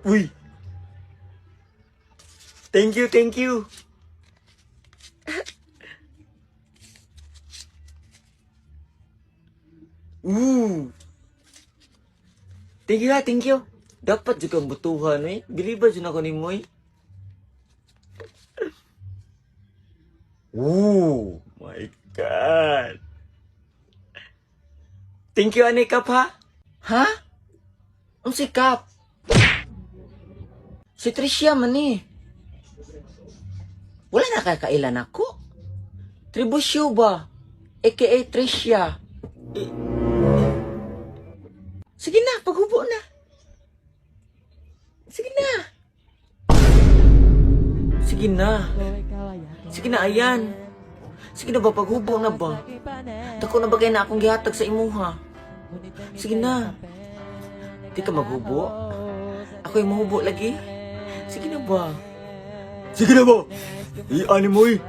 Uy! Thank you, thank you. Ooh. Thank you ha, thank you. Dapat jud kang butuhan eh. Biliba jud ako nimo eh. Ooh, my God. Thank you, ani Kap, ha? Ha? Ang si Kap? Si Tricia man eh. Wala na kakailan ako. Tribusyo ba? AKA Tricia. Eh, sige na, paghubo na. Sige na. Sige na. Sige na, ayan. Sige na ba, paghubo na ba? Dako na ba kay na akong gihatag sa imuha? Sige na. Di ka maghubo? Ako yung mahubo lagi? Sige na ba? Sige na ba? I-ani mo eh.